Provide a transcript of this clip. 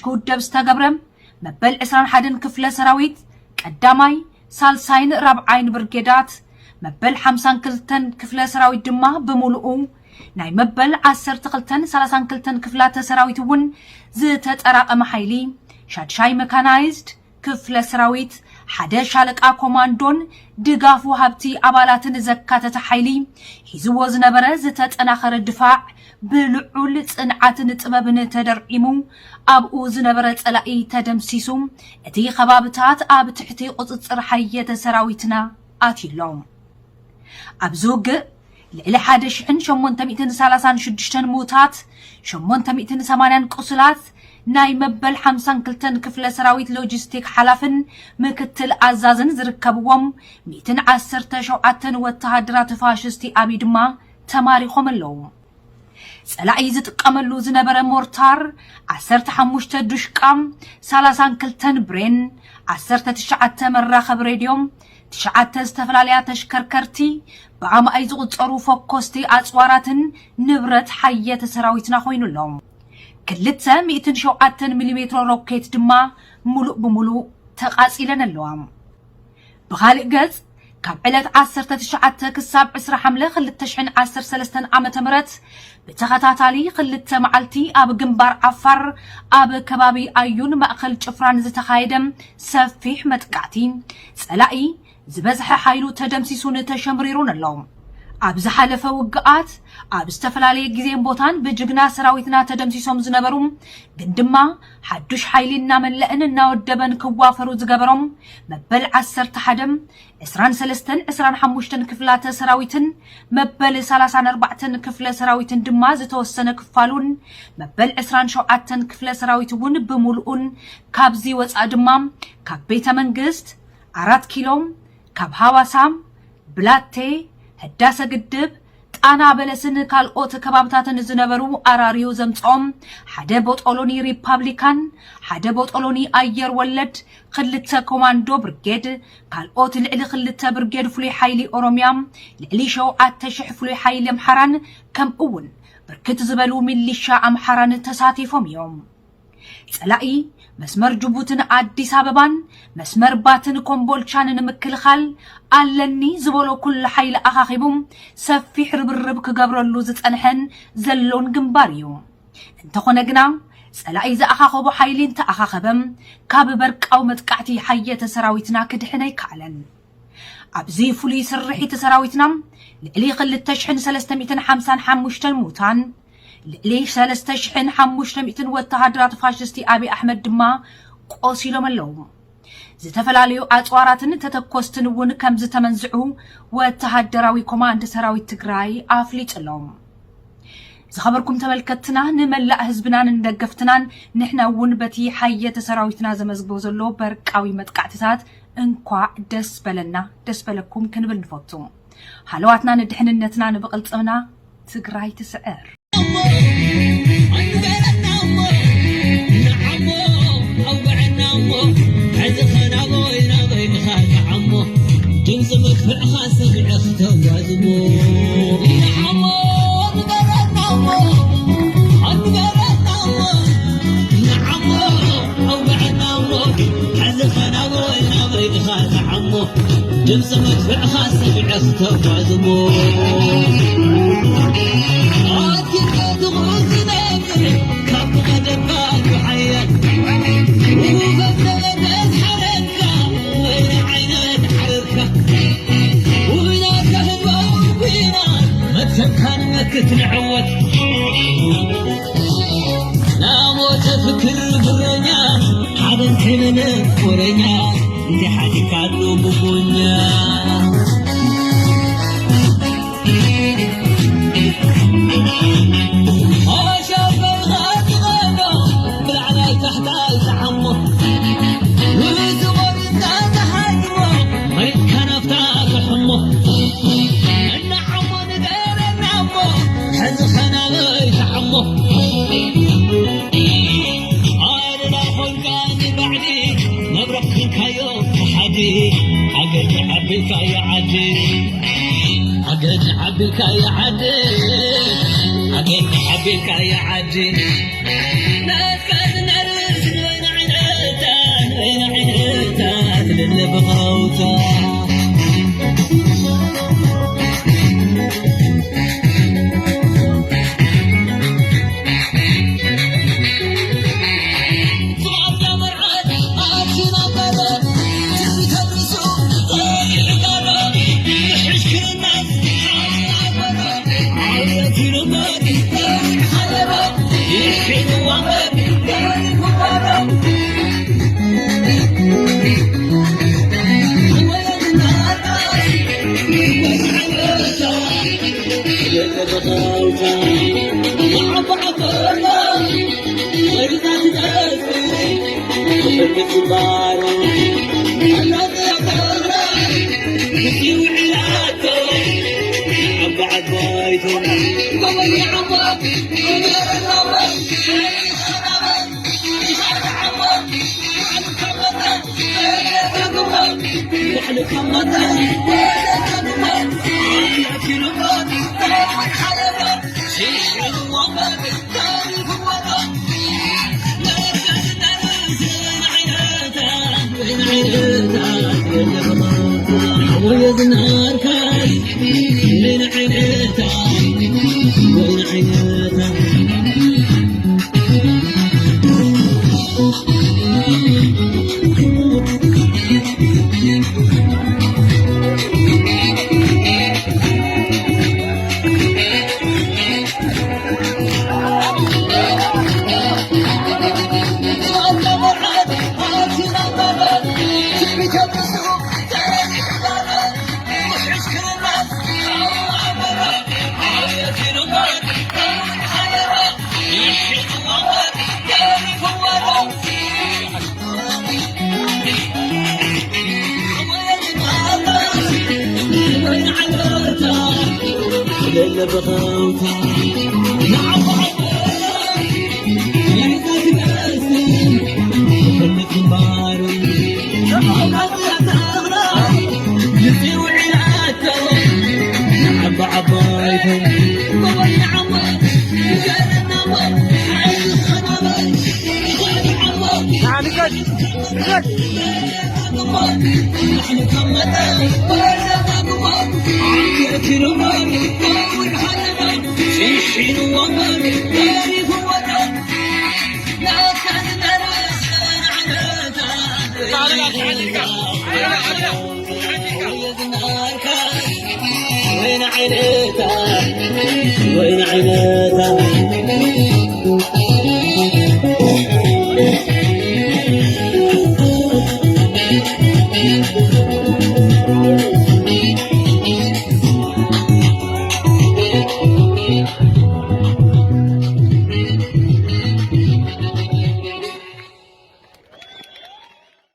ክውደብ ዝተገብረ መበል ዕስራን ሓደን ክፍለ ሰራዊት ቀዳማይ፣ ሳልሳይን ራብዓይን ብርጌዳት፣ መበል ሓምሳን ክልተን ክፍለ ሰራዊት ድማ ብምሉኡ፣ ናይ መበል ዓሰርተ ክልተን ሰላሳን ክልተን ክፍላተ ሰራዊት እውን ዝተጠራቐመ ሓይሊ፣ ሻድሻይ መካናይዝድ ክፍለ ሰራዊት፣ ሓደ ሻለቃ ኮማንዶን ድጋፍ ወሃብቲ ኣባላትን ዘካተተ ሓይሊ ሒዝዎ ዝነበረ ዝተጠናኸረ ድፋዕ ብልዑል ጽንዓትን ጥበብን ተደርዒሙ፣ ኣብኡ ዝነበረ ጸላኢ ተደምሲሱ፣ እቲ ከባብታት ኣብ ትሕቲ ቁጽጽር ሓየተ ሰራዊትና ኣትዩ ኣሎ። ኣብዚ ውግእ ልዕሊ ሓደ ሽሕን ሸሞንተ ሚእትን ሰላሳን ሽዱሽተን ምዉታት፣ ሸሞንተ ሚእትን ሰማንያን ቁስላት፣ ናይ መበል ሓምሳን ክልተን ክፍለ ሰራዊት ሎጂስቲክ ሓላፍን ምክትል ኣዛዝን ዝርከብዎም ሚእትን ዓሰርተ ሸውዓተን ወተሃደራት ፋሽስቲ ኣብይ ድማ ተማሪኾም ኣለዉ። ጸላኢ ዝጥቀመሉ ዝነበረ ሞርታር ዓሰርተ ሓሙሽተ ዱሽቃ፣ ሰላሳን ክልተን ብሬን፣ ዓሰርተ ትሽዓተ መራኸቢ ሬድዮ፣ ትሽዓተ ዝተፈላለያ ተሽከርከርቲ፣ ብኣማኢት ዝቑጸሩ ፈኮስቲ ኣጽዋራትን ንብረት ሓየተ ሰራዊትና ኮይኑ ኣሎ። ክልተ ሚእትን ሸውዓተን ሚሊሜትሮ ሮኬት ድማ ምሉእ ብምሉእ ተቓጺለን ኣለዋ። ብኻልእ ገጽ፣ ካብ ዕለት ዓሰርተ ትሽዓተ ክሳብ ዕስራ ሓምለ ክልተ ሽሕን ዓሰርተ ሰለስተን ዓመተ ምህረት ብተኸታታሊ ክልተ መዓልቲ ኣብ ግንባር ዓፋር ኣብ ከባቢ ኣዩን ማእከል ጭፍራን ዝተኻየደ ሰፊሕ መጥቃዕቲ፣ ጸላኢ ዝበዝሐ ሓይሉ ተደምሲሱን ተሸምሪሩን ኣሎ። ኣብ ዝሓለፈ ውግኣት ኣብ ዝተፈላለየ ግዜን ቦታን ብጅግና ሰራዊትና ተደምሲሶም ዝነበሩ ግን ድማ ሓዱሽ ሓይሊ እናመለእን እናወደበን ክዋፈሩ ዝገበሮም መበል ዓሰርተ ሓደ፣ ዕስራን ሰለስተን፣ ዕስራን ሓሙሽተን ክፍላተ ሰራዊትን መበል ሰላሳን ኣርባዕተን ክፍለ ሰራዊትን ድማ ዝተወሰነ ክፋሉን መበል ዕስራን ሸውዓተን ክፍለ ሰራዊት እውን ብምሉኡን ካብዚ ወፃእ ድማ ካብ ቤተ መንግስት፣ ኣራት ኪሎ፣ ካብ ሃዋሳ፣ ብላቴ፣ ህዳሰ ግድብ፣ ጣና በለስን ካልኦት ከባብታትን ዝነበሩ ኣራርዩ ዘምጽኦም ሓደ ቦጦሎኒ ሪፓብሊካን ሓደ ቦጦሎኒ ኣየር ወለድ፣ ክልተ ኮማንዶ ብርጌድ፣ ካልኦት ልዕሊ ክልተ ብርጌድ ፍሉይ ሓይሊ ኦሮምያ፣ ልዕሊ ሸውዓተ ሽሕ ፍሉይ ሓይሊ ኣምሓራን ከምኡ እውን ብርክት ዝበሉ ሚሊሻ ኣምሓራን ተሳቲፎም እዮም። ጸላኢ መስመር ጅቡትን ኣዲስ ኣበባን መስመር ባትን ኮምቦልቻን ንምክልኻል ኣለኒ ዝበሎ ኩሉ ሓይሊ ኣኻኺቡ ሰፊሕ ርብርብ ክገብረሉ ዝጸንሐን ዘሎን ግንባር እዩ። እንተኾነ ግና ጸላኢ ዝኣኻኸቦ ሓይሊ እንተኣኻኸበ ካብ በርቃዊ መጥቃዕቲ ሓየተ ሰራዊትና ክድሕን ኣይከኣለን። ኣብዚ ፍሉይ ስርሒት ሰራዊትና ልዕሊ ክልተ ሽሕን ሰለስተ ሚእትን ሓምሳን ሓሙሽተን ሙታን፣ ልዕሊ ሰለስተ ሽሕን ሓሙሽተ ሚእትን ወተሃደራት ፋሽስቲ ኣብይ ኣሕመድ ድማ ቆሲሎም ኣለዉ። ዝተፈላለዩ ኣጽዋራትን ተተኮስትን እውን ከም ዝተመንዝዑ ወተሃደራዊ ኮማንድ ሰራዊት ትግራይ ኣፍሊጡ ኣሎ። ዝኸበርኩም ተመልከትትና፣ ንመላእ ህዝብናን ንደገፍትናን ንሕና እውን በቲ ሓየተ ሰራዊትና ዘመዝግቦ ዘሎ በርቃዊ መጥቃዕትታት እንኳዕ ደስ በለና፣ ደስ በለኩም ክንብል ንፈቱ። ሃለዋትና ንድሕንነትና ንብቕልጽምና ትግራይ ትስዕር። ድምፂ መድፍዕኻ ሰሚዐ ክተጓዝሞ። ንዓሞ ንገረናሞ፣ ንገረናሞ። ንዓሞ ኣውግዐናሞ። ሕዚ ኸ ናበይ ናበይ ኢኻ ትዓሞ? ድምፂ መድፍዕኻ ሰሚዐ ክተጓዝሞ። ኣኪልካ ትኹን ዝነብር ካብ መደባ ዝሓየል። ውፈት ተበገስ ሓረካ፣ ወይኒ ዓይነት ሓረርካ። ውቢና ከህልዋ ውቢና፣ መትከልካ ንመክት ንዕወት። ናሞተ ፍክር ብረኛ፣ ሓደ እንተይበለ ወረኛ፣ እንታይ ሓዲካሉ ብሞኛ። ኣሸበልኻ ትቐዶ፣ ብላዕላይ ታሕታይ ትዓሞ። ንዝወርዳ ትሃድሞ፣ መሬትካ ናፍታ ትሕሞ። እናዓሞ ንገረና እሞ፣ ሕዚ ኸናበይ ትዓሞ። ኣደዳ ኾንካ ንባዕዲ፣ መብረቕ ኾንካዮ ሓዲ። ኣገድ ዓቢልካዮ ዓዲ። ኣገድ ዓቢልካዮ ዓዲ። ኣገድ ዓቢልካዮ ዓዲ። ናትካ ዝናር ወይኒ ዓይነታ፣ ወይኒ ዓይነታ።